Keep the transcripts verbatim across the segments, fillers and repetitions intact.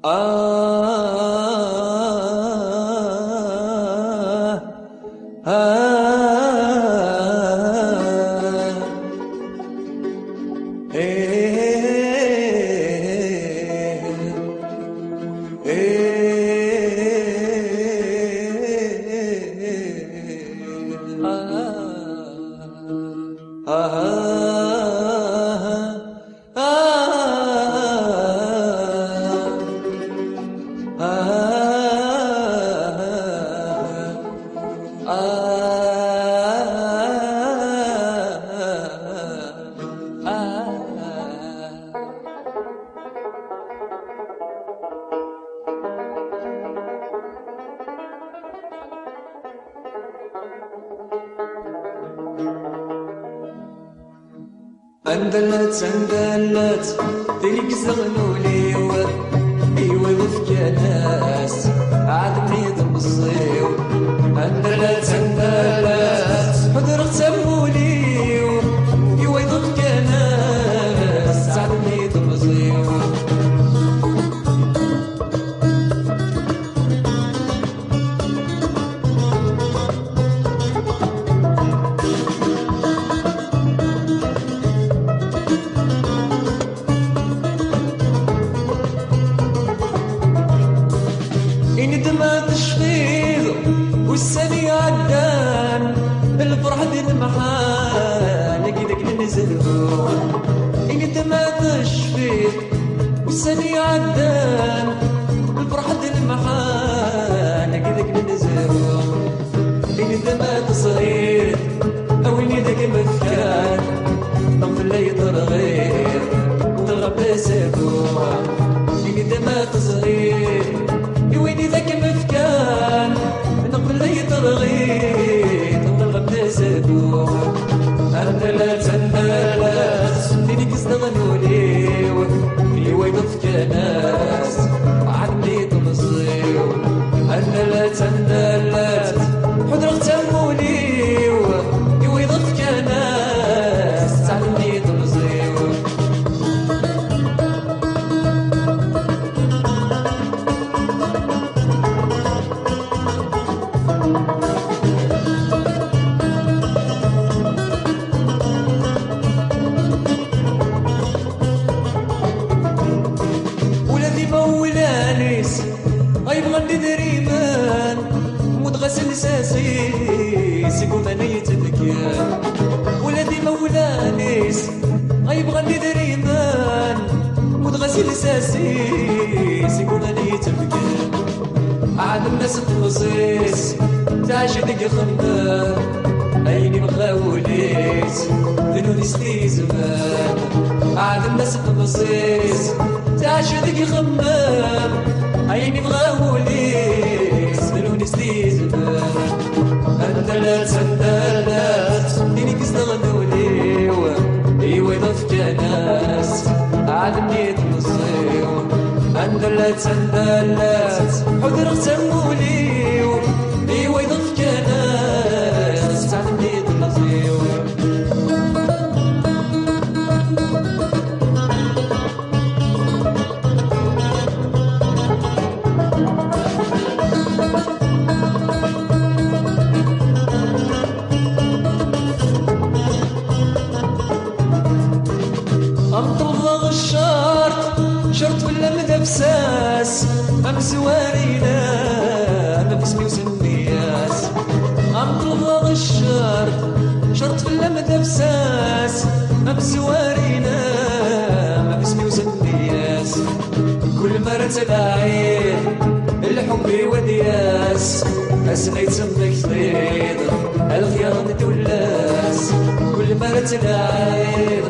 Ah, ah, eh, eh, ah, ah, ah. Anda llant, anda llant, tin i yezdeɣen ul-iw, i wayeḍ fkan-as ɛad-nni d meẓẓi-w. Anda llant, anda llant, ḥudreɣ-tt am wul-iw, i wayeḍ fkan-as ɛad-nni d meẓẓi-w. Ini-d ma tecfiḍ ussan iɛeddan, lferḥ d lemḥan, agi d akken nezhu. Ini-d ma tecfiḍ ussan iɛeddan, lferḥ d lemḥan, agi d akken nezhu. Ini-d ma teẓriḍ a win i d ak-mefkan, neɣ fell-ay terɣiḍ, terɣam d asagu. Ini-d ma teẓriḍ i win i d ak-mefkan, neɣ fell-ay terɣiḍ, terɣam d asagu. Anda llant, anda llant, tin i yezdeɣen ul-iw, i wayeḍ fkan-as ɛad-nni d meẓẓi-w. Anda llant, anda llant, ḥudreɣ-tt am wul-iw, i wayeḍ fkan-as ɛad-nni d meẓẓi-w. Ula d imawlan-is ay bɣan idrimen, muddeɣ-as lsas-is, igumma-nni yettbekken. Ula d imawlan-is ay bɣan idrimen, muddeɣ-as lsas-is, igumma-nni yettbekken. Ɛdem-as temẓi-s, tɛac deg ixemmem, ayen ibɣa wul-is, d nuni-s t-izemren. Ɛdem-as temẓi-s, tɛac deg ixemmem, ayen ibɣa wul-is, d nuni-s t-izemren. Anda llant, anda llant, tin i yezdeɣen ul-iw, i wayeḍ fkan-as ɛad-nni d meẓẓi-w. Anda llant, anda llant, ḥudreɣ-tt am wul-iw, i wayeḍ fkan-as ɛad-nni d meẓẓi-w. Am ṭelbeɣ ccerṭ, ccerṭ fell-am d afessas, amezwar-inem, am isem-iw s nniyat. Am ṭelbeɣ ccerṭ, ccerṭ fell-am d afessas, amezwar-inem, am isem-iw s nniyat. Kul mi ara ttlaɛin, lḥubb-iw ad d-yas, ass-nni yettemmektiḍ, a lexyar n tullas. Kul mi ara ttlaɛin,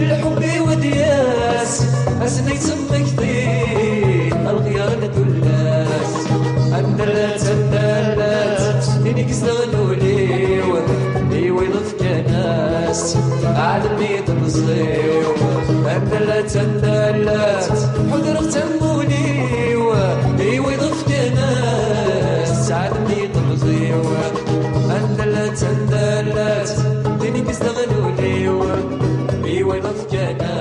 lḥubb-iw ad d-yas, ass-nni yettemmektiḍ, a lexyar n tullas. Anda llant, anda llant, tin i yezdeɣen ul-iw, i wayeḍ fkan-as ɛad-nni d meẓẓi-w. Anda llant, anda llant, ḥudreɣ-tt am wul-iw, i wayeḍ fkan-as ɛad-nni d meẓẓi-w. Anda llant, anda llant, tin i yezdeɣen ul-iw, i wayeḍ fkan-as